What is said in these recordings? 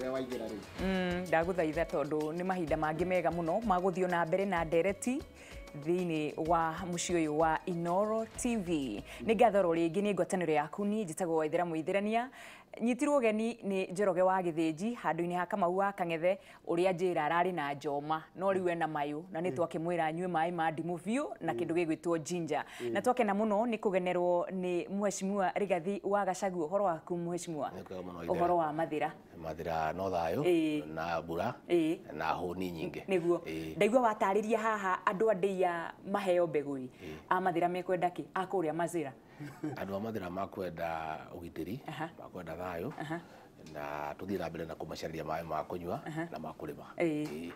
Rĩrĩa waingĩra rĩu. Ndagũthaitha tondũ nĩ mahinda mangĩ mega mũno ma gũthiĩ na mbere na ndereti thĩinĩ wa mũciĩ ũyũ wa Inoro TV. Nĩ ngatho ro rĩngĩ nĩ ngwatanĩro yaku niĩ njĩtagwo Waithera Mũithĩrania. Nyitirwo ũgeni nĩ Njoroge wa Gĩthĩnji handũ-inĩ ha Kamau wa Kang'ethe ũrĩa njĩra ararĩ na njoma no rĩu ena mayũ na nĩ twakĩmwĩra anyue maĩ ma ndimũ biũ na kĩndũ gĩgwĩtwo ginger. Na twakena mũno nĩ kũgenerwo nĩ Mheshimiwa Rigathi wa Gachagua. Ũhoro waku Mheshimiwa? Nĩ kwega mũno, Waithera. Ũhoro wa Mathĩra? Mathĩra no thayũ na mbura na hũni nyingĩ. Nĩguo. Ndaigua watarĩria haha andũ a ndĩia maheo mbegũ ĩ a Mathĩra mekwenda kĩ a kũrĩa Mazĩra? Andũ a Mathĩra makwenda ũgitĩri, makwenda thayũ na tũthiĩ na mbere na kũmacarĩria maĩ ma kũnyua na ma kũrĩma.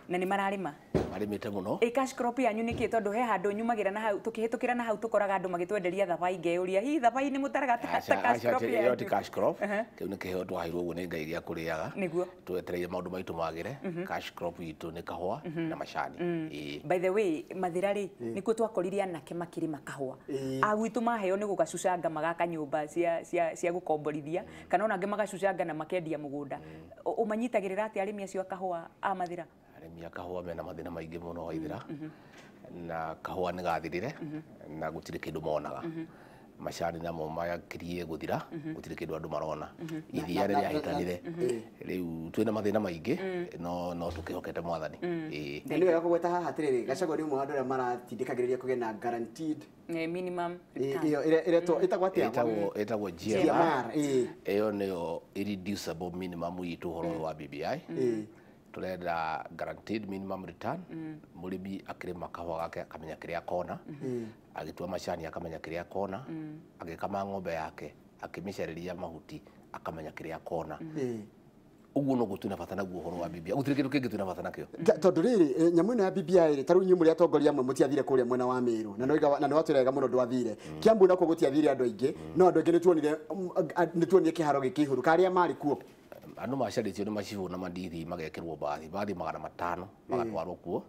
Na nĩ mararĩma? Marĩmĩte mũno. Ĩ cash crop yanyu nĩkĩ? Tondũ he handũ nyumagĩra na hau tũkĩhĩtũkĩra na hau tũkoraga andũ magĩtwenderia thabai ngeyũria hihi thabai nĩ mũtaraga ta cash crop Ĩyo ti yanyu? cash crop, kĩu nĩ kĩheo twaheirwo ũguo nĩ Ngai gĩa kũrĩaga. Nĩguo. Twetereire maũndũ maitũ magĩre. Cash crop itũ nĩ kahũa na macani. By the way, Mathĩra rĩ nĩkuo twakorire anake makĩrĩma kahũa. A gwitũ maheo nĩ gũgacucanga magaka nyũmba cia gũkomborithia kana ona angĩ magacucanga na makendia mũgũnda. Ũmanyitagĩrĩra atĩa arĩmi acio a kahũa a Mathĩra? Arĩmi a kahũa mena mathĩna maingĩ mũno Waithera, na kahũa nĩ gathirire na gũtirĩ kĩndũ monaga. Macani namo makirie gũthira, gũtirĩ kĩndũ andũ marona. Iria rĩrĩa hĩtanire rĩu twĩna mathĩna maingĩ no tũkĩhokete Mwathani. Na nĩ wega kũgweta haha atĩrĩrĩ, Gachagua nĩ ũmwe wa andũ arĩa maratindĩkagĩrĩria kũgĩa na guaranteed Minimum return. Ĩyo ĩrĩa ĩretwo ĩtagwo atĩa? Ĩtagwo GMR. GMR. Ĩyo nĩyo irreducible minimum itũ ũhoro ũyũ wa BBI. Turenda guaranteed minimum return. Mũrĩmi akĩrĩma kahũa gake akamenya kĩrĩa akona, agĩtua macani akamenya kĩrĩa akona, agĩkama ng'ombe yake akĩmĩcarĩria mahuti akamenya kĩrĩa akona. Ũguo noguo twĩna bata naguo ũhoro wa BBI, gũtirĩ kĩndũ kĩngĩ twĩna bata nakĩo. Tondũ rĩrĩ nyamũ ĩno ya BBI rĩ, ta rĩu inyuĩ mũrĩ atongoria amwe mũtiathire kũrĩa mwena wa Meru na nĩ watwĩra wega mũno ndwathire. Kiambu nakuo gũtiathire andũ aingĩ, no andũ aingĩ nĩ tuonire kĩharo gĩkĩihũru karĩa marĩ kuo. Andũ macarĩtio nĩ macibũ na mandithi magekĩrwo mbathi 500 magatwarwo kuo,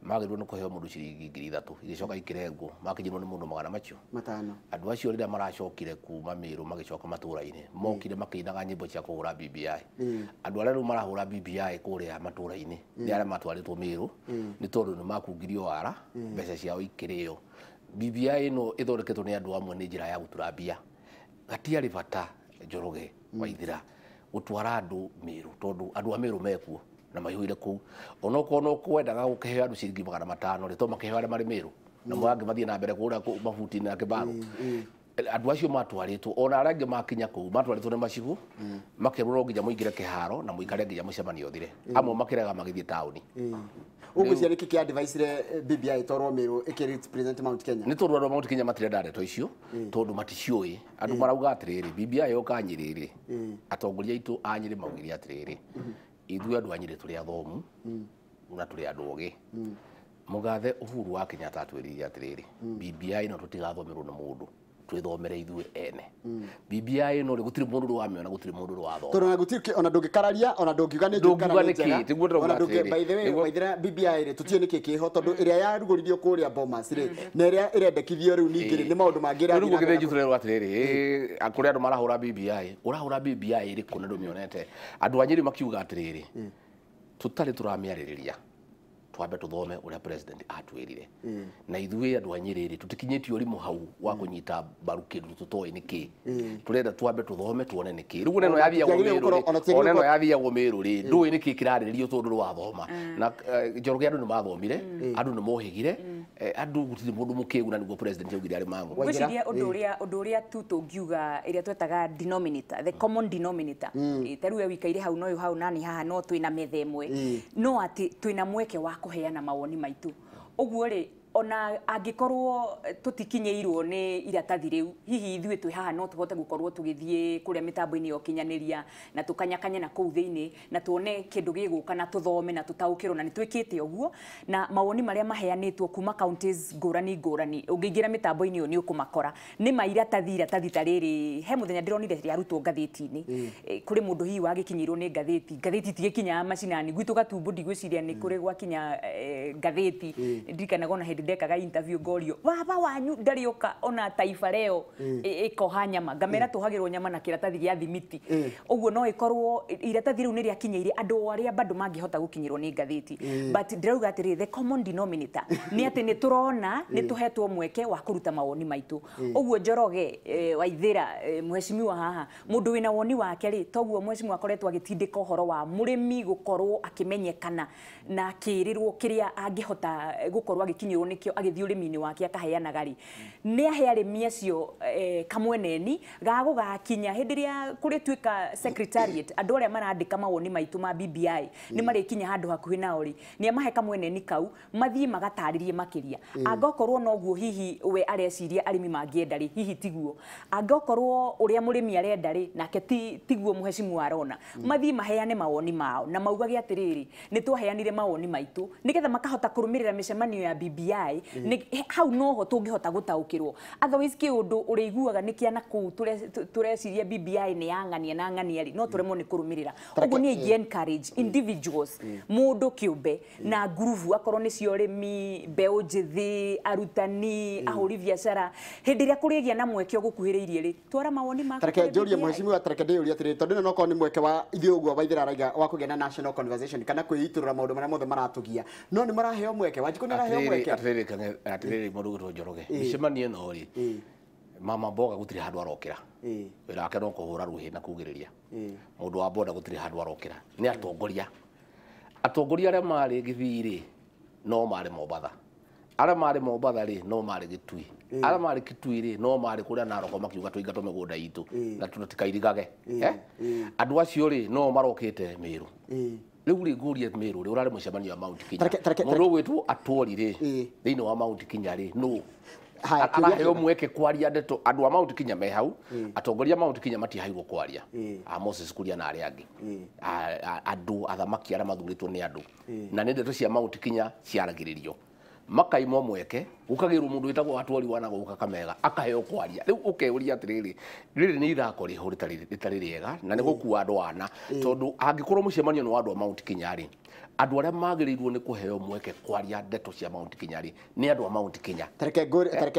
magĩrĩirwo nĩ kũheo mũndũ ciringi 3,000 igĩcoka ikĩrengwo makinyĩrwo nĩ mũndũ magana macio 500. Andũ acio rĩrĩa maracokire kuma Meru magĩcoka matũra-inĩ mokire makĩinaga nyĩmbo cia kũhũra BBI. Andũ arĩa rĩu marahũra BBI kũrĩa matũra-inĩ nĩ arĩa matwarĩtwo Meru nĩ tondũ nĩ makungirio wara mbeca ciao ikĩrĩo. BBI ĩno ĩthondeketwo nĩ andũ amwe nĩ njĩra ya gũtura mbia. Gatiarĩ bata Njoroge Waithera gũtwara andũ Meru tondũ andũ a Meru mekuo na maihũire kũu, onokorwo no kwendaga gũkĩheo andũ ciringi 500 rĩ, to makĩheo arĩa marĩ Meru na mangĩ mathiĩ na mbere kũrĩa mabuti-inĩ na kĩbaro. Andũ acio matwarĩtwo ona arĩa angĩ makinya kũu matwarĩtwo nĩ macibũ makerwo no nginya mũingĩre kĩharo na mũikare nginya mũcemanio ũthire, amwe makĩrega magĩthiĩ taũni. Ũgwĩciria nĩkĩ kĩa advice BBI ĩtwarwo Meru ĩkĩ represent Mount Kenya? Nĩ tondũ andũ a Mount Kenya matirenda ndeto icio tondũ maticiũĩ. Andũ marauga atĩrĩrĩ, BBI yoka Nyĩrĩ rĩ, atongoria aitũ a Nyĩrĩ maugire atĩrĩrĩ, ithuĩ andũ a Nyĩrĩ tũrĩ athomu na tũrĩ andũ ogĩ. Mũgathe Uhuru wa Kenyatta atwĩrire atĩrĩrĩ, BBI ĩno tũtigathomerwo nĩ mũndũ, twĩthomere ithuĩ ene. BBI ĩno rĩ, gũtirĩ mũndũ ũrĩ wamĩona, gũtirĩ mũndũ ũrĩ wathoma. Tondũ ona gũtirĩ ona ndũngĩkararia ona ndũngiuga nĩ njũru kana Ndũngiuga nĩ nĩ njega. kĩ, tiguo ndĩrauga Ona ndũngĩ atĩrĩrĩ. by the way, Waithera, BBI rĩ tũtiũĩ nĩkĩ kĩho tondũ ĩrĩa yarugũririo kũrĩa Bomas rĩ na ĩrĩa ĩrendekithio rĩu ningĩ rĩ nĩ maũndũ mangĩ Rĩu ĩrathiĩ na mbere gũgĩthĩnjwo tũrerwo atĩrĩrĩ, kũrĩ andũ marahũra BBI, ũrahũra BBI ĩrĩkũ na ndũmĩonete? Andũ a Nyĩrĩ makiuga atĩrĩrĩ, tũtarĩ tũramĩarĩrĩria, twambe tũthome ũrĩa president atwĩrire. Na ithuĩ andũ a Nyĩrĩ rĩ tũtikinyĩtie ũrimũ hau wa kũnyita mbaru kĩndũ tũtoĩ nĩ kĩ. Tũrenda twambe tũthome tuone nĩ kĩ. Rĩu ona ĩno yathiagwo Tũtiagĩrĩire Meru gũkorwo- rĩ, ona tũtiagĩrĩire ona ĩno gũkorwo- yathiagwo Meru rĩ, ndũĩ nĩ kĩ kĩrarĩrĩrio tondũ ndũrĩ wathoma. Na Njoroge, andũ nĩ mathomire, andũ nĩ mohĩgire, andũ gũtirĩ mũndũ mũkĩgu na nĩguo president augire arĩ mang'ũ. Waithera? Ngwĩciria ũndũ ũrĩa tu tũngiuga ĩrĩa twetaga denominator, the common denominator. Ta rĩu we wĩikaire hau no ũyũ hau nani haha no twĩna metha ĩmwe no atĩ twĩna mweke wa kũheana mawoni maitũ. Ũguo rĩ, ona angĩkorwo tũtikinyĩirwo nĩ iratathi rĩu, hihi ithuĩ twĩ haha no tũhote gũkorwo tũgĩthiĩ kũrĩa mĩtambo-inĩ ya ũkinyanĩria na tũkanyakanye na kũu thĩinĩ na tuone kĩndũ gĩgũka na tũthome na tũtaũkĩrwo, na nĩ twĩkĩte ũguo na mawoni marĩa maheanĩtwo kuma counties ngũrani ngũrani. Ũngĩingĩra mĩtambo-inĩ ĩyo nĩ ũkũmakora nĩ ma iratathi ta rĩrĩ. He mũthenya ndĩronire rĩarutwo ngathĩti-inĩ. Kũrĩ mũndũ hihi wagĩkinyĩirwo nĩ ngathĩti itigĩkinyaga macinani gwitũ Gatumbu, ndigwĩciria nĩ kũrĩ gwakinya ngathĩti. Ndirikanaga ona hĩndĩ ndekaga interview ngorio baba wanyu ndarĩũka ona Taifa Leo ĩkoha nyama ngamera tũhagĩrwo nyama na kĩratathi gĩa thimiti ũguo no ĩkorwo iratathi rĩu nĩ rĩakinyĩire andũ arĩa bado mangĩhota gũkinyĩrwo nĩ ngathĩti but ndĩrauga atĩrĩ the common denominator nĩ atĩ nĩ tũrona nĩ tũhetwo mweke wa kũruta mawoni maitũ ũguo Njoroge Waithĩra mheshimiwa haha mũndũ wĩna woni wake rĩ toguo mheshimiwa akoretwo agĩtindĩka ũhoro wa mũrĩmi gũkorwo akĩmenyekana na akĩrĩrwo kĩrĩa angĩhota gũkorwo agĩkinyĩrwo nĩkĩo agĩthiĩ ũrĩmi-inĩ wake akaheanaga rĩ nĩ ahe arĩmi acio kamweneni ga gũgakinya hĩndĩ ĩrĩa kũrĩtuĩka secretariat andũ arĩa marandĩka mawoni maitũ ma BBI nĩ marĩkinya handũ hakuhĩ nao rĩ nĩ amahe kamweneni kau mathiĩ magatarĩrie makĩria angĩkorwo noguo hihi we areciria arĩmi mangĩenda rĩ hihi tiguo angĩkorwo ũrĩa mũrĩmi arenda rĩ nake tiguo mheshimiwa arona mathiĩ maheane mawoni mao na maugage atĩrĩrĩ nĩ twaheanire mawoni maitũ nĩgetha makahota kũrũmĩrĩra mĩcemanio ya BBI hau noho tũngĩhota gũtaũkĩrwo otherwise kĩũndũ ũrĩiguaga nĩ kĩa nakũu tũreciria BBI nĩ ya ng'ania na ng'ania rĩ no tũremwo nĩ kũrũmĩrĩra ũguo niĩ ingĩ encourage individuals mũndũ kĩũmbe na ngurubu akorwo nĩ cia ũrĩmi mbeũ njĩthĩ arutani ahũri biacara hĩndĩ ĩrĩa kũrĩgĩa na mweke ũgũkuhĩrĩirie rĩ twara mawoni maku tareke njũrie mheshimiwa tareke ndĩyũrie atĩrĩrĩ tondũ ĩno no korwo nĩ mweke wa ithuĩ ũguo Waithĩra araiga wa kũgĩa na national conversation kana kwĩitũrũra maũndũ marĩa mothe maratũgia no nĩ maraheo mweke Wanjikũ nĩ araheo mweke atĩrĩrĩ mũndũ ũgwĩtwo Njoroge mĩcemanio ĩno rĩ mama mboga gũtirĩ handũ arokĩra wĩra wake no kũhũra rũhĩ na kugĩrĩria mũndũ wa boda gũtirĩ handũ arokĩra nĩ atongoria atongoria arĩa marĩ Gĩthii rĩ no marĩ Mombatha arĩa marĩ Mombatha rĩ no marĩ Gĩtui arĩa marĩ Kitui rĩ no marĩ kũrĩa Naroko makiuga tũingatwo mĩgũnda itũ na tũtikairigage andũ acio rĩ no marokĩte Meru rĩu rĩ ngũrie Meru rĩ ũrarĩ mũcemanio wa Mount Kenya mũndũ ũgwĩtwo Atwoli rĩ thĩinĩ wa Mount Kenya rĩ nũ araheo mweke kwaria ndeto andũ a Mount Kenya me hau atongoria Mount Kenya matihairwo kwaria a Moses Kuria na arĩa angĩ andũ athamaki arĩa mathurĩtwo nĩ andũ na nĩ ndeto cia Mount Kenya ciaragĩrĩrio makaimwo mweke gũkagĩrwo mũndũ wĩtagwo Atwoli wa nagũkũ Kakamega akaheo kwaria rĩu ũkeuria atĩrĩrĩ rĩrĩ nĩ ithako rĩho rĩtarĩ rĩega na nĩ gũkua andũ ana tondũ angĩkorwo mũcemanio nĩ wa andũ a Mount Kenya rĩ andũ arĩa magĩrĩirwo nĩ kũheo mweke kwaria ndeto cia Mount Kenya rĩ nĩ andũ a Mount Kenya tareke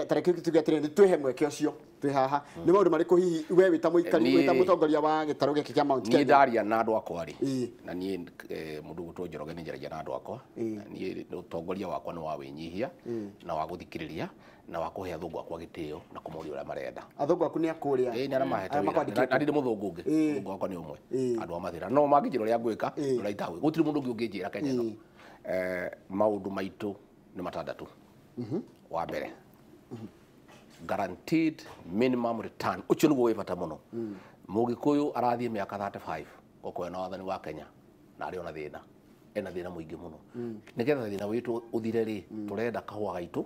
tareke tuge atĩrĩrĩ nĩ twĩhe mweke ũcio twĩ haha nĩ maũndũ marĩkũ hihi we wĩ ta mũikari wĩ ta mũtongoria wa gĩtarũ gĩkĩ kĩa Mount Kenya niĩ ndaria na andũ akwa rĩ na niĩ mũndũ ũgwĩtwo Njoroge nĩ njaragia na andũ akwa niĩ ũtongoria wakwa nĩ wa wĩnyihia na wa gũthikĩrĩria na wa kũhe athũngũ akwa gĩtĩo na kũmoria ũrĩa marenda athũngũ aku nĩ akũrĩa ĩĩ nĩ arĩa mahete wĩra na ndirĩ mũthũngũ ũngĩ mũthũngũ wakwa nĩ ũmwe andũ a Mathĩra no mangĩnjĩra ũrĩa ngwĩka ũrĩa itagwĩka gũtirĩ mũndũ ũngĩ ũngĩnjĩra Kenya ĩno maũndũ maitũ nĩ matandatũ wa mbere guaranteed minimum return ũcio nĩguo wĩ bata mũno Mũgĩkũyũ arathiĩ mĩaka 35 gũkorwo na wathani wa Kenya na arĩ ona thĩna ena thĩna mũingĩ mũno nĩgetha thĩna witũ ũthire rĩ tũrenda kahũa gaitũ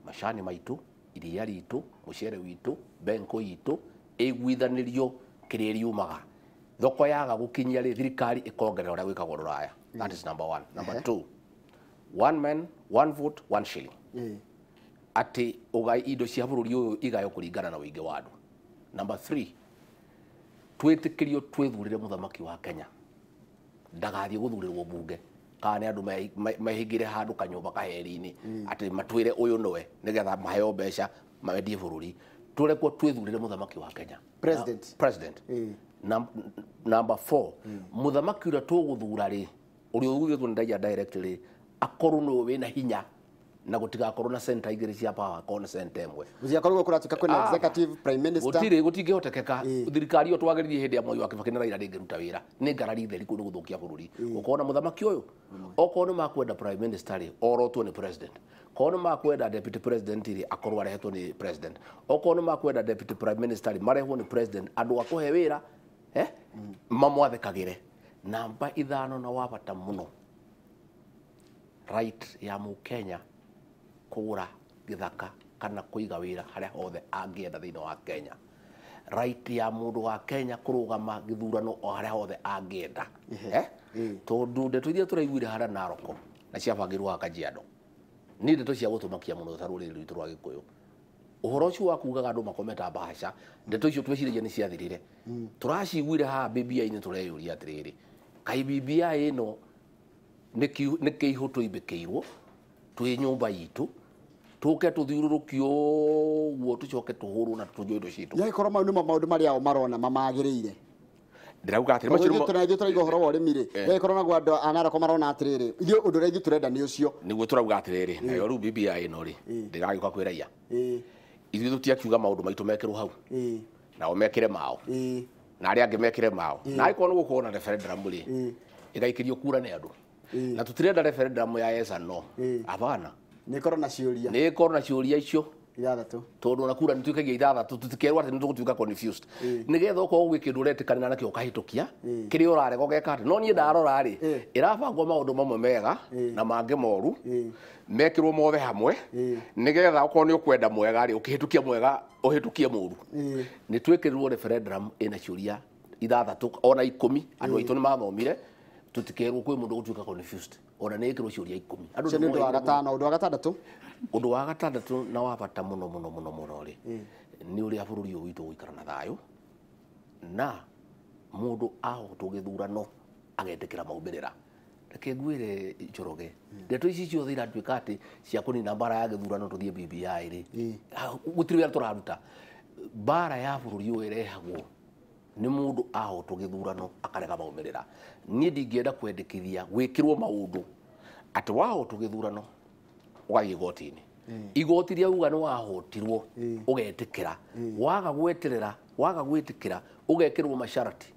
macani maitũ iria ritũ mũcere witũ benko itũ ĩiguithanĩrio kĩrĩa riumaga thoko yaga gũkinyia rĩ thirikari ĩkongerera ũrĩa gwĩkagwo rũraya that is number one. Number two, one man one vote one shilling atĩ ũgai indo cia bũrũri ũyũ igayo kũringana na ũingĩ wa andũ. Number three, twĩtĩkĩrio twĩthurĩre mũthamaki wa Kenya ndagathiĩ gũthurĩrwo bunge kana nĩ andũ mehingĩre handũ kanyũmba kaheri-inĩ atĩ matwĩre ũyũ nĩwe nĩgetha maheo mbeca mendie bũrũri tũrekwo twĩthurĩre mũthamaki wa Kenya president president. Number four, mũthamaki ũrĩa tũgũthura rĩ ũrĩa ũthurĩtwo nĩ raia direct rĩ akorwo nĩwe wĩna hinya na gũtigakorwo na center igĩrĩ cia power akorwo na center ĩmwe gũtigakorwo kũratuĩka kwĩna executive prime minister gũtirĩ gũtingĩhotekeka thirikari ĩyo twagĩrĩrie hĩndĩ ya Moi wa Kibaki na Raila ndĩngĩruta wĩra nĩ ngarari theri kũu nĩ gũthũkia bũrũri ũkona mũthamaki ũyũ okorwo nĩ makwenda prime minister rĩ orotwo nĩ president korwo nĩ makwenda deputy president rĩ akorwo arehetwo nĩ president okorwo nĩ makwenda deputy prime minister rĩ marehwo nĩ president andũ a kũhe wĩra mamwathĩkagĩre. Namba ithano na wa bata mũno right ya mũkenya kũgũra gĩthaka kana kũiga wĩra harĩa hothe angĩenda thĩinĩ wa Kenya right ya mũndũ wa Kenya kũrũgama gĩthurano o harĩa hothe angĩenda tondũ ndeto iria tũraiguire harĩa Naroko na ciabangĩirwo haha Kajiado nĩ ndeto cia gũtũmakia mũno ta rũrĩrĩ rwitũ rwa Gĩkũyũ ũhoro ũcio wa kugaga andũ makometa mbahaca ndeto icio tweciragia nĩ ciathirire tũraciguire haha BBI-inĩ tũreyũria atĩrĩrĩ kaĩ BBI ĩno nĩ kĩihũ tũimbĩkĩirwo twĩ nyũmba itũ Tũke tũthiũrũrũkio ũguo tũcoke tũhũrwo na tũtunywo indo citũ. Yagĩkorwo mau nĩmo maũndũ marĩa o marona mamagĩrĩire. Ndĩrauga atĩrĩ macio nĩmo Tũrona ithuĩ tũraiga ũhoro wa ũrĩmi rĩ, yagĩkorwo naguo andũ a Narok marona atĩrĩrĩ, ithuĩ ũndũ ũrĩa ithuĩ tũrenda nĩ ũcio. Nĩguo tũrauga atĩrĩrĩ, nayo rĩu BBI ĩno rĩ, ndĩragĩũka kwĩ raia. Ithuĩ tũtiakiuga maũndũ maitũ mekĩrwo hau, nao mekĩre mao, na arĩa angĩ mekĩre mao. Na angĩkorwo nĩ gũkorwo na referendum rĩ, ĩgaikĩrio kura nĩ andũ. Na tũtirenda referendum ya yes and no. Hapana. Nĩ ĩkorwo na ciũria. Nĩ ĩkorwo na ciũria icio. Ithathatũ. Tondũ ona kura nĩtuĩkagia ithathatũ, tũtikerwo atĩ nĩtũgũtuĩka confused. Nĩgetha okorwo gwĩ kĩndũ ũretĩkanĩra nakĩo ũkahĩtũkia, kĩrĩa ũrarega ũgeka atĩ. No niĩ ndarora rĩ, ĩrabangwo maũndũ mamwe mega na mangĩ moru, mekĩrwo mothe hamwe, nĩgetha okorwo nĩ ũkwenda mwega rĩ, ũkĩhĩtũkia mwega ũhĩtũkie mũru. Nĩ twĩkĩrirwo referendum ĩna ciũria ithathatũ ona 10, andũ aitũ nĩ mathomire, tũtikerwo kwĩ mũndũ ũgũtuĩka confused. Ona nĩ ĩkĩrwo ciũria 10. Andũ Ũcio nĩ ũndũ wa gatano. Ũndũ wa gatandatũ? Ũndũ wa gatandatũ na wa bata mũno mũno mũno mũno rĩ, nĩ ũrĩa bũrũri ũyũ witũ gũikara na thayũ, na mũndũ ahotwo gĩthurano agetĩkĩra maumĩrĩra. Reke ngwĩre Njoroge, ndeto ici ciothe iratuĩka atĩ cia kũnina mbara ya gĩthurano tũthiĩ BBI rĩ, gũtirĩ wĩra tũraruta. Mbara ya bũrũri ũyũ ĩrehagwo nĩ mũndũ ahotwo gĩthurano akarega maumĩrĩra. Niĩ ndingĩenda kwendekithia gwĩkĩrwo maũndũ atĩ wahotwo gĩthurano ũgathiĩ igoti-inĩ. Igoti rĩauga nĩ wahotirwo ũgetĩkĩra, waga gweterera, waga gwĩtĩkĩra ũgekĩrwo masharti.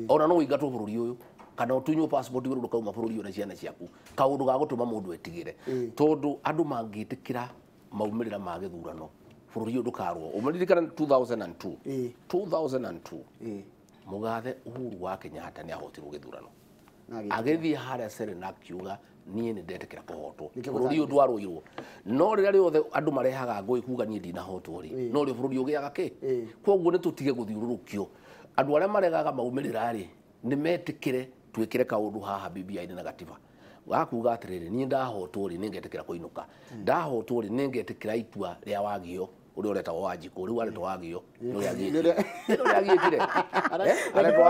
Ona no ũingatwo bũrũri ũyũ kana ũtunywo passport igũrũ ndũkauma bũrũri ũyũ na ciana ciaku, kaũndũ ga gũtũma mũndũ etigĩre. Tondũ andũ mangĩtĩkĩra maumĩrĩra ma gĩthurano bũrũri ũyũ ndũkarũo. Ũmũririkana 2002. 2002. Mũgathe Uhuru wa Kenyatta nĩ ahotirwo gĩthurano. Agĩthiĩ harĩa Serena akiuga niĩ nĩ ndetĩkĩra kũhotwo. Bũrũri ũyũ ndwarũirwo. No rĩrĩa rĩothe andũ marehaga ngũĩ kuga niĩ ndinahotwo rĩ, no rĩo bũrũri ũgĩaga kĩ? Koguo nĩ tũtige gũthiũrũrũkio. Andũ arĩa maregaga maumĩrĩra rĩ, nĩ metĩkĩre twĩkĩre kaũndũ haha BBI-inĩ na gatiba. Gakuga atĩrĩrĩ, niĩ ndahotwo rĩ, nĩ ngetĩkĩra kũinũka. Ndahotwo rĩ, nĩ ngetĩkĩra itua rĩa Wagio ũrĩa ũretagwo Wanjikũ, rĩu aretwo Wagio, nĩ ũrĩa agĩkire. Nĩ ũrĩa agĩkire. Aretwo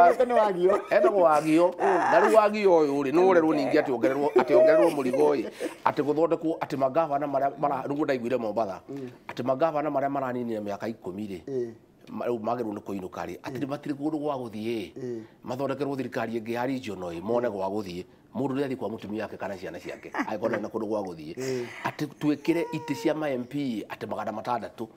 etagwo Wagio. Na rĩu Wagio ũyũ rĩ, nĩ ũrerwo ningĩ atĩ ongererwo, atĩ ongererwo mũrigo ĩ, atĩ gũthondekwo atĩ magavana marĩa mara, nĩguo ndaiguire Mombatha, atĩ magavana marĩa maraninire mĩaka 10 rĩ, rĩu magĩrĩirwo nĩ kũinũka rĩ, atĩ matirĩ kũndũ gwa gũthiĩ ĩ, mathondekerwo thirikari ĩngĩ ya regional ĩ, mone gwa gũthiĩ. Mũndũ nĩ athiĩ kwa mũtumia wake kana ciana ciake, angĩkorwo ndarĩ na kũndũ gwa gũthiĩ. Atĩ twĩkĩre itĩ cia ma MP atĩ 600.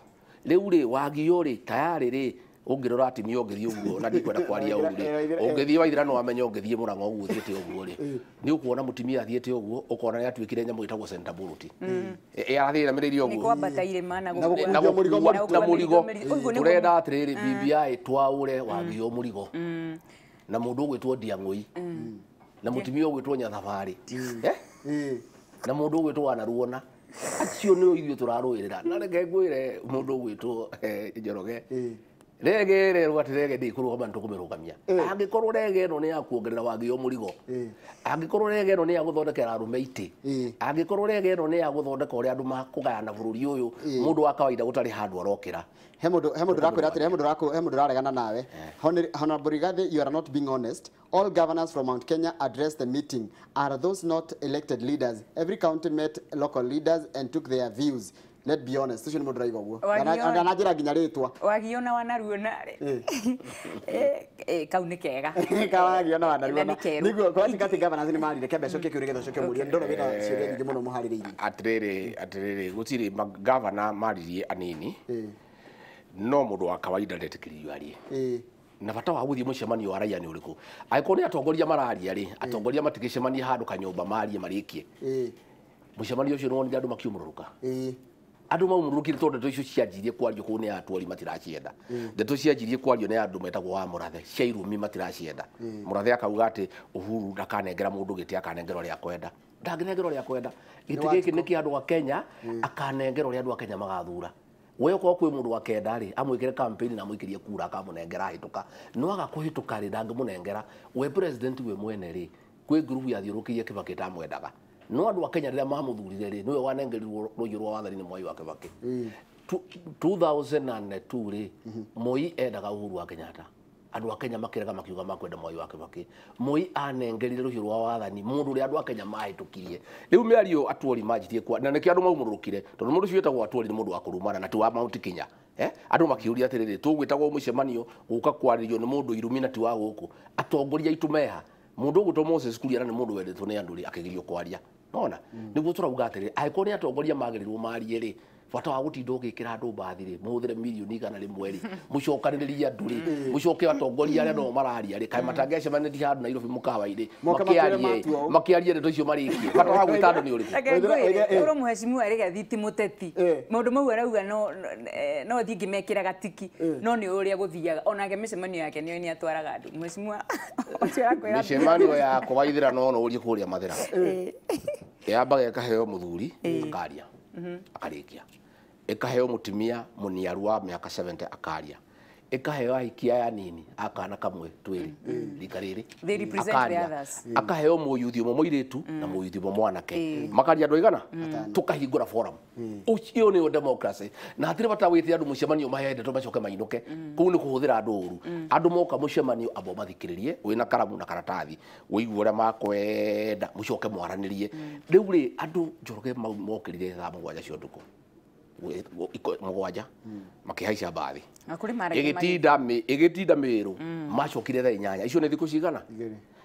Rĩu rĩ, Wagio rĩ, tayarĩ rĩ, ũngĩrora atimia ũngĩthiĩ ũguo, na ndikwenda kwaria ũru rĩ, ũngĩthiĩ Waithera no wamenye ũngĩthiĩ Mũrang'a ũguo ũthiĩte ũguo rĩ, nĩ ũkuona mũtumia athiĩte ũguo, ũkona nĩ atuĩkire nyamũ ĩtagwo center bolt. Arathiĩ ĩramĩrĩirie ũguo. Nĩ kwambata irĩma na Na gũkua. Na mũrigo gũkua na mũrigo. Ũguo nĩguo Tũrenda atĩrĩrĩ, BBI twaũre Wagio mũrigo. Na mũndũ ũgwĩtwo Ndiang'ũi. Na mũtumia ũgwĩtwo Nyathabarĩ. Na mũndũ ũgwĩtwo Wanaruona. Acio nĩo ithuĩ tũrarũĩrĩra. Na reke ngwĩre mũndũ ũgwĩtwo Njoroge. Rege ĩrerwo atĩ rege ndĩkũrũgama nĩ tũkũmĩrũgamia. Angĩkorwo rege ĩno nĩ ya kuongerera Wagio mũrigo. Angĩkorwo rege ĩno nĩ ya gũthondekera arũme itĩ. Angĩkorwo rege ĩno nĩ ya gũthondeka ũrĩa andũ makũgayana bũrũri ũyũ, mũndũ wa kawaida gũtarĩ handũ arokĩra. He mũndũ ũrakwĩra atĩrĩ, he mũndũ ũraregana nawe. Honorable Rigathi, you are not being honest. All governors from Mount Kenya addressed the meeting. Are those not elected leaders? Every county met local leaders and took their views. Let's be honest. Ũcio nĩ mũndũ ũraiga ũguo. Na njĩra nginya rĩtwa. Wagio na Wanaruona rĩ. Kau nĩ kega. Kawagio na Wanaruona. Na nĩ kerũ. Nĩguo, kwa atĩ governors nĩ marire, kembe cokie kĩũria gĩothe cokie mũrio. Ndĩrona wĩna ciũria nyingĩ mũno mũharĩrĩirie. Atĩrĩrĩ, atĩrĩrĩ, gũtirĩ magavana maririe anini. No mũndũ wa kawaida ndetĩkĩririo arie. Na bata wa gũthiĩ mũcemanio wa raia nĩ ũrĩkũ? Angĩkorwo nĩ atongoria mararia rĩ, atongoria matigĩcemania handũ kanyũmba marie marĩkie. Mũcemanio ũcio nĩwonire andũ makiumũrũrũka. Andũ maumũrũrũkire tondũ ndeto icio cianjirie kwario kũu nĩ atwari matiracienda. Ndeto cianjirie kwario nĩ andũ metagwo wa Mũrathe, cia irumi matiracienda. Mũrathe akauga atĩ Uhuru ndakanengera mũndũ gĩtĩ, akanengera ũrĩa akwenda. Ndangĩnengera ũrĩa akwenda. Gĩtĩ gĩkĩ nĩ kĩa andũ a Kenya, akanengera ũrĩa andũ a Kenya magathura. We okorwo kwĩ mũndũ wa kenda rĩ, amwĩkĩre campaign na amũikĩrie kura akamũnengera ahĩtũka. No aga kũhĩtũka rĩ, ndangĩmũnengera. We president we mwene rĩ, kwĩ ngurubu yathiũrũrũkĩirie Kibaki ĩtamwendaga. No andũ a Kenya rĩrĩa mamũthurire rĩ, nĩwe wanengerirwo rũhiũ rwa wathani nĩ Mwai wa Kibaki. 2002 rĩ, Moi endaga Uhuru wa Kenyatta. Andũ a Kenya makĩrega makiuga makwenda Mwai wa Kibaki. Moi anengerire rũhiũ rwa wathani mũndũ ũrĩa andũ a Kenya mahĩtũkirie. Rĩu mĩario Atwoli manjitie kwa na nĩkĩo andũ maumũrũrũkire tondũ mũndũ ũcio wĩtagwo Atwoli nĩ mũndũ wa kũrumana na ti wa Mount Kenya. Andũ makĩũria atĩrĩrĩ, tũgwĩtagwo mũcemanio gũka kwarĩrio nĩ mũndũ irumi na ti wa gũkũ. Atongoria aitũ meha mũndũ ũgwĩtwo Moses Kuria na nĩ mũndũ wendetwo nĩ andũ rĩ akĩgirio kwaria. Nona nĩguo tũrauga atĩrĩrĩ, angĩkorwo nĩ atongoria magĩrĩirwo marie rĩ, bata wa gũtinda ũgĩkĩra andũ mbathi rĩ, mũhũthĩre mirioni 100 rĩ, mũcokanĩrĩrie andũ rĩ, mũcoke atongoria arĩa no mararia rĩ, kaĩ matangĩacemanĩtie handũ Nairobi mũkawa-inĩ, makĩarie ndeto icio marĩkie. Bata wa gwĩta andũ nĩ ũrĩkũ? Reke ngwĩre, ũrwo mheshimiwa Rigathi ti mũteti. Maũndũ mau arauga no thiĩ ngĩmekĩraga tiki, no nĩ ũrĩa gũthiaga. Onake mĩcemanio yake nĩoĩ nĩ atwaraga andũ. Mheshimiwa ũcio arakwĩra mĩcemanio yakwa Waithĩra no ũrie kũrĩa Mathĩra. Yambaga ĩkaheo mũthuri akaria akarĩkia, ĩkaheo mũtumia mũniaru wa mĩaka 70 akaria, ĩkaheo ahiki aya nini akana kamwe twĩrĩ rika rĩrĩ akaria, akaheo mũyuthi ũmwe mũirĩtu na mũyuthi ũmwe mwanake, makaria andũ aigana, tũkahingũra forum. Ũcio nĩyo democracy na hatirĩ bata wĩte andũ mũcemanio mahe ndeto macoke mainũke. Kũu nĩ kũhũthĩra andũ ũru. Andũ moka mũcemanio amba mathikĩrĩrie wĩna karamu na karatathi ũigue ũrĩa makwenda mũcoke mwaranĩrie. Rĩu rĩ andũ Njoroge mokĩrire thaa 7 cia ũtukũ 7 makĩhaica mbathi ĩgĩtinda Mĩrũ, macokire thaa 8. Icio nĩ thikũ cigana?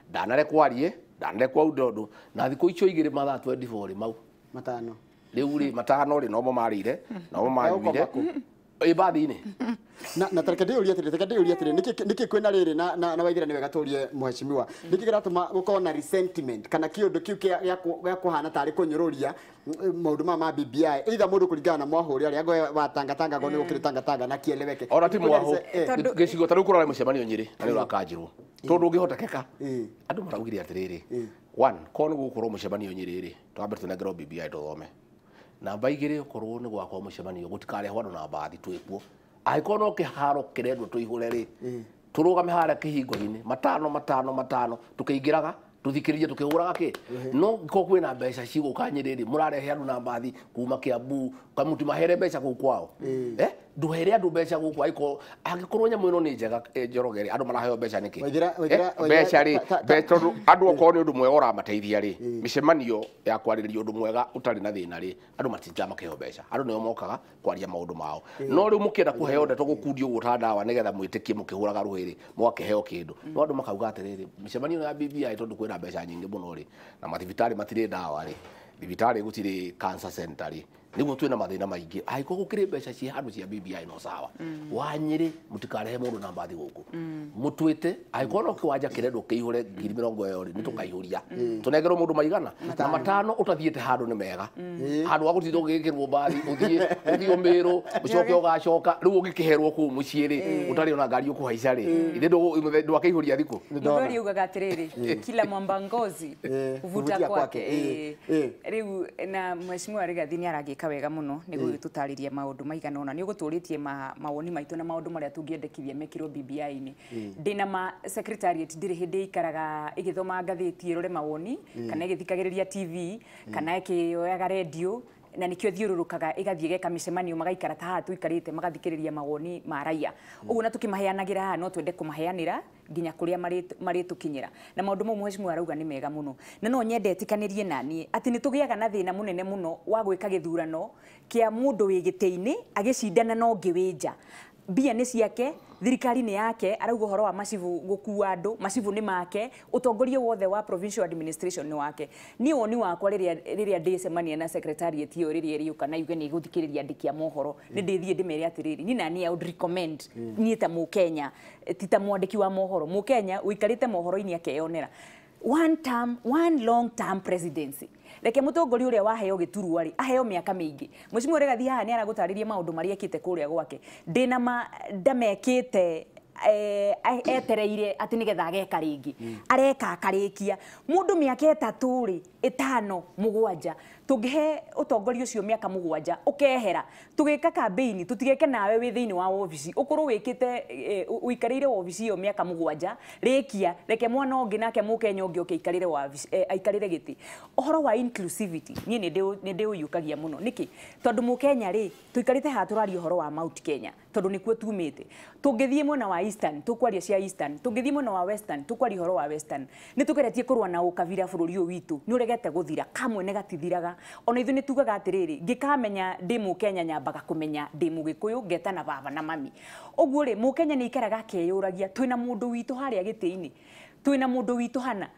Ndanarekwo arie, ndanarekwo aude ũndũ, na thikũ icio igĩrĩ mathaa 24 mau matano. Rĩu rĩ matano rĩ nomo marĩire nomo manyuire ĩ mbathi-inĩ. Na tareke ndĩũrie atĩrĩ, nĩkĩ kwĩna rĩrĩ na Waithĩra nĩ wega tũrie mheshimiwa, nĩkĩ kĩratũma gũkorwo na resentment kana kĩũndũ kĩu gĩa kũhana tarĩ kũnyũrũria maũndũ maya ma BBI, either mũndũ kũringana na mwahũ ũrĩa arĩa ngoe wa tangatanga ngo nĩ gũkĩrĩ tangatanga na kĩeleweke. Ona ti mwahũ gĩcigo ta rĩu kũrarĩ mũcemanio Nyĩrĩ na nĩ ũrakanjirwo tondũ ũngĩhotekeka. Andũ maraugire atĩrĩrĩ, one, korwo nĩ gũgũkorwo mũcemanio Nyĩrĩ rĩ, twambe tũnengerwo BBI tũthome. Namba 2 ũkorwo nĩ gwakwa mũcemanio gũtikarehwo andũ na mbathi twĩkuo. Angĩkorwo no kĩharo kĩrendwo tũihũre rĩ, tũrũgame harĩa kĩhingo-inĩ matano matano matano tũkĩingĩraga tũthikĩrĩrie tũkĩhũraga kĩ. No ko kwĩna mbeca cigũka Nyĩrĩ rĩ, mũrarehe andũ na mbathi kuma Kiambu kamũtimahere mbeca kũu kwao. Ndũhere andũ mbeca gũkũ angĩkorwo nyamũ ĩno nĩ njega Njoroge rĩ, andũ maraheo mbeca nĩkĩ? Mbeca rĩ, tondũ andũ okorwo nĩ ũndũ mwega ũramateithia rĩ, mĩcemanio ya kwarĩrĩria ũndũ mwega ũtarĩ na thĩna rĩ, andũ matindaga makĩheo mbeca. Andũ nĩo mokaga kwaria maũndũ mao. No rĩu mũkĩenda kũheo ndeto gũkundio ũguo ta ndawa nĩgetha mwĩtĩkie mũkĩhũraga rũhĩ rĩ, mũgakĩheo kĩndũ. No andũ makauga atĩrĩrĩ, mĩcemanio ya BBI tondũ kwĩna mbeca nyingĩ mũno rĩ, na mathibitarĩ matirĩ ndawa rĩ, thibitarĩ gũtirĩ cancer center rĩ, nĩguo twĩna mathĩna maingĩ. Angĩkorwo gũkĩrĩ mbeca ciĩ handũ cia BBI no sawa. Wa Nyĩrĩ mũtikarehe mũndũ na mbathi gũkũ. Mũtwĩte angĩkorwo no kĩwanja kĩrendwo kĩihũre 20,000 rĩ, nĩtũkaihũria. Tũnengerwo mũndũ maigana na matano ũtathiĩte handũ nĩ mega. Handũ ha gũtinda ũgĩkĩrwo mbathi ũthiĩ Mĩrũ ũcoke ũgacoka rĩu ũngĩkĩherwo kũu mũciĩ rĩ, ũtarĩ ona ngari ũkũhaica rĩ, ithe ndwakĩihũria thikũ. Mũthuri augaga atĩrĩrĩ, kila mwamba ngozi huvuta kwake. Rĩu na mheshimiwa Rigathi nĩ aragĩka wega mũno nĩ gũgĩtũtarĩria maũndũ maigana ũna. Nĩ ũgũtũrĩtie mawoni maitũ na maũndũ marĩa tũngĩendekithia mekĩrwo BBI-inĩ. Ndĩna ma secretariat ndĩrĩ hĩndĩ ĩikaraga ĩgĩthoma ngathĩti ĩrore mawoni kana ĩgĩthikagĩrĩria TV kana ĩkĩoyaga redio, na nikio thiũrũrũkaga ĩgathiĩ ĩgeka mĩcemanio magaikara ta haha tũikarĩte magathikĩrĩria mawoni ma raia. Ũguo na tũkĩmaheanagĩra haha no twende kũmaheanĩra nginya kũrĩa marĩtũkinyĩra. Na maũndũ mau mheshimiwa arauga nĩ mega mũno. Na no nyende ĩtĩkanĩrie na niĩ atĩ nĩ tũgĩaga na thĩna mũnene mũno wa gwĩka gĩthurano kĩa mũndũ wĩ gĩtĩ-inĩ agĩcindana na ũngĩ wĩ nja. Mbia nĩ ciake, thirikari nĩ yake, arauga ũhoro wa macibu gũkua andũ, macibu nĩ make, ũtongoria wothe wa provincial administration nĩ wake. Niĩ woni wakwa rĩrĩa ndĩcemania na secretariat ĩyo rĩrĩa ĩrĩũka na yuge nĩ ĩgũthikĩrĩria andĩki a mohoro, nĩ ndĩthiĩ ndĩmere atĩrĩrĩ, niĩ na niĩ I would recommend, niĩ ta Mũkenya, ti ta mwandĩki wa mohoro, Mũkenya ũikarĩte mohoro-inĩ akeyonera one term, one long term presidency. Reke mũtongoria ũrĩa waheo gĩturwa rĩ, aheo mĩaka mĩingĩ. Mheshimiwa Rigathi haha nĩ aragũtarĩria maũndũ marĩa ekĩte kũrĩa gwake. Ndĩna ma ndamekĩte etereire atĩ nĩgetha ageka rĩngĩ. Areka akarĩkia. Mũndũ mĩaka 3 rĩ, 5 7 tũngĩhe ũtongoria ũcio mĩaka 7 ũkehera tũgĩka campaign tũtigeke nawe wĩ thĩinĩ wa wabici ũkorwo wĩkĩte ũikarĩire wabici ĩyo mĩaka 7 rĩkia reke mwana ũngĩ nake mũkenya ũngĩ oke aikarĩre wabici aikarĩre gĩtĩ. Ũhoro wa inclusivity niĩ nĩ ndĩũiyũkagia mũno. Nĩkĩ? Tondũ mũkenya rĩ tũikarĩte haha tũraria ũhoro wa Mount Kenya tondũ nĩkuo tumĩte. Tũngĩthiĩ mwena wa Eastern tũkwaria cia Eastern, tũngĩthiĩ mwena wa Western tũkwaria ũhoro wa Western. Nĩ tũgeretie kũrũa na ũkabira bũrũri ũyũ witũ nĩ ũregete gũthira kamwe nĩ gatithiraga. Ona ithuĩ nĩ tugaga atĩrĩrĩ ngĩkamenya ndĩ mũkenya nyambaga kũmenya ndĩ mũgĩkũyũ ngetana baba na mami. Ũguo rĩ mũkenya nĩ aikaraga akeyũragia twĩna mũndũ witũ harĩa gĩtĩ-inĩ, twĩna mũndũ witũ hana.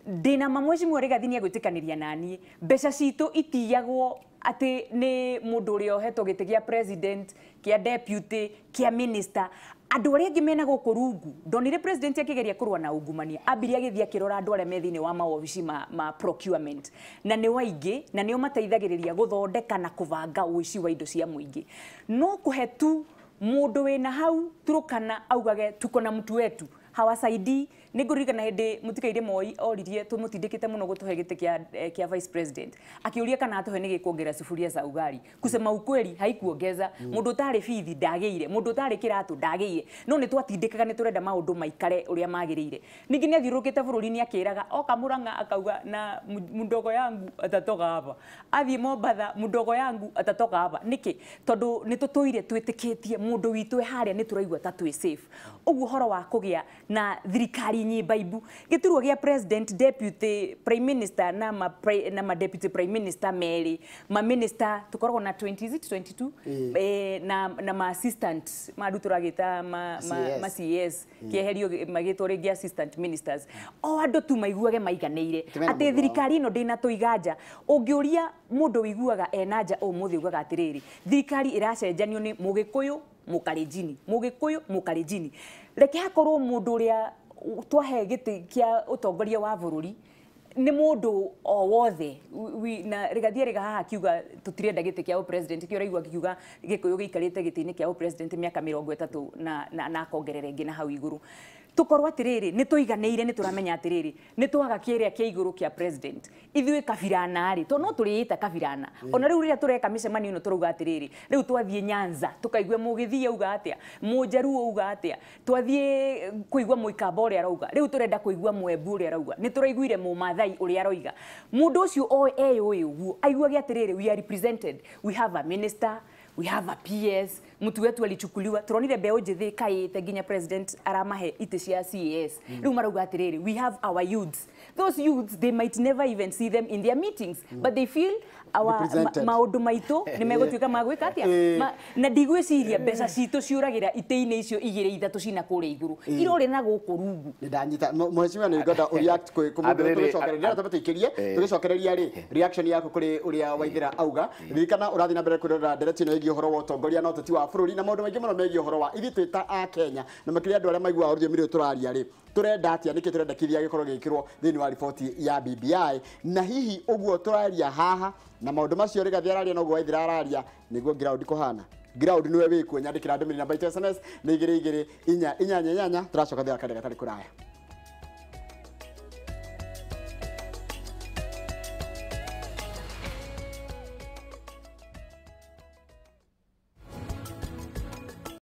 Ndĩna ma mheshimiwa Rigathi nĩ egwĩtĩkanĩria naniĩ mbeca citũ itiyagwo atĩ nĩ mũndũ ũrĩa ũhetwo gĩtĩ gĩa president kĩa deputy kĩa minister. Andũ arĩa angĩ mena gũkũ rungu ndonire president akĩgeria kũrũa na ungumania ambirie agĩthiĩ akĩrora andũ arĩa me thĩinĩ wa mawobici ma procurement na nĩ waingĩ na nĩo mateithagĩrĩria gũthondeka na kũbanga ũici wa indo cia mũingĩ. No kũhe tu mũndũ wĩna hau Turukana augage tuko na mtu wetu hawasaidii. Nĩ ngũririkana hĩndĩ mũtikaire Moi oririe tũmũtindĩkĩte mũno gũtũhe gĩtĩ kĩa vice president akĩũria kana atũhe nĩ gĩkuongerera sufuria za ugali. Kusema ukweli haikuongeza. Mũndũ ũtarĩ bithi ndagĩire, mũndũ ũtarĩ kĩratũ ndagĩire, no nĩ twatindĩkaga nĩ tũrenda maũndũ maikare ũrĩa magĩrĩire. Ningĩ nĩ athiũrũrũkĩte bũrũri-inĩ akĩraga oka Murang'a akauga na mdogo yangu atatoka hapa, athiĩ Mombatha mdogo yangu atatoka hapa. Nĩkĩ? Tondũ nĩ tũtũire twĩtĩkĩtie mũndũ witũ e harĩa nĩ tũraigua ta twĩ safe. Ũguo ũhoro wa kũgĩa na thirikari nyimbaibu gĩturwa gĩa president deputy prime minister na ma deputy prime minister merĩ ma minister tũkoragwo na 20 is it 22 na ma assistant ma andu tũragĩta ma CS kĩeherio magĩtwo rĩngĩ assistant ministers o andũ tu maiguage maiganĩire atĩ thirikari ĩno ndĩna tũiganja. Ũngĩũria mũndũ wĩiguaga ena nja ũmũthĩ ugaga atĩrĩrĩ thirikari ĩracenjanio nĩ mũgĩkũyũ mũkalenjini mũgĩkũyũ mũkalenjini. Reke hakorwo mũndũ ũrĩa twahe gĩtĩ kĩa ũtongoria wa bũrũri nĩ mũndũ o wothe na Rigathi arĩga haha akiuga tũtirenda gĩtĩ kĩa president kĩo ũraigua akiuga gĩkũyũ gĩikarĩte gĩtĩ-inĩ kĩa president mĩaka 30 na akongerera ĩngĩ na hau igũrũ. Tũkorwo atĩrĩrĩ nĩ tũiganĩire nĩ tũramenya atĩrĩrĩ nĩ twaga kĩrĩa kĩa igũrũ kĩa president ithuĩ kabirana rĩ tondũ no tũrĩĩta kabirana. Ona rĩu rĩrĩa tũreka mĩcemanio ĩno tũrauga atĩrĩrĩ rĩu twathiĩ Nyanza tũkaigue mũgĩthiĩ auga atĩa mũnjaruo auga atĩa twathiĩ kũigua mũikamba ũrĩa arauga rĩu tũrenda kũigua mwembu ũrĩa arauga nĩ tũraiguire mũmathai ũrĩa aroiga. Mũndũ ũcio eyũĩ ũguo aiguage atĩrĩrĩ we are represented, we have a minister, we have a PS, mtu wetu alichukuliwa. Turonire mbeũ njĩthĩ kaĩte nginya president aramahe itĩ cia CAS. Rĩu marauga atĩrĩrĩ we have our youths. Those youths they might never even see them in their meetings but they feel our maũndũ maitũ nĩ megũtuĩka ma gwĩka atĩa na ndigwĩciria mbeca citũ ciũragĩra itĩ-inĩ icio 2 3 cina kũrĩa igũrũ irorĩ na gũkũ rungu. Nĩ ndanyita mheshimiwa nĩ ngwenda react kwĩ mũndũ tũgĩcokereria na tũikĩrie tũgĩcokereria rĩ reaction yaku kũrĩ ũrĩa Waithera auga. Ririkana ũrathiĩ na mbere kwĩrorera ndereti ĩno ĩgiĩ ũhoro wa ũtongoria na ũteti wa bũrũri na maũndũ maingĩ mũno megiĩ ũhoro wa ithuĩ twĩ ta a Kenya na makĩria andũ arĩa maiguaga rũthiomi rũrũ tũraria rĩ tũrenda atĩa nĩkĩ tũrenda kĩrĩa gĩkorwo gĩgĩkĩrwo thĩinĩ wa riboti ya BBI na hihi ũguo tũraria haha na maũndũ macio Rigathi araria na ũguo Waithera araria nĩguo ground kũhana. Ground nĩwe wĩkuo nyandĩkĩra ndũmĩrĩri namba itũ SMS nĩ 2 2 4 8 8 tũracoka thutha wa kahinda gatarĩ kũraya.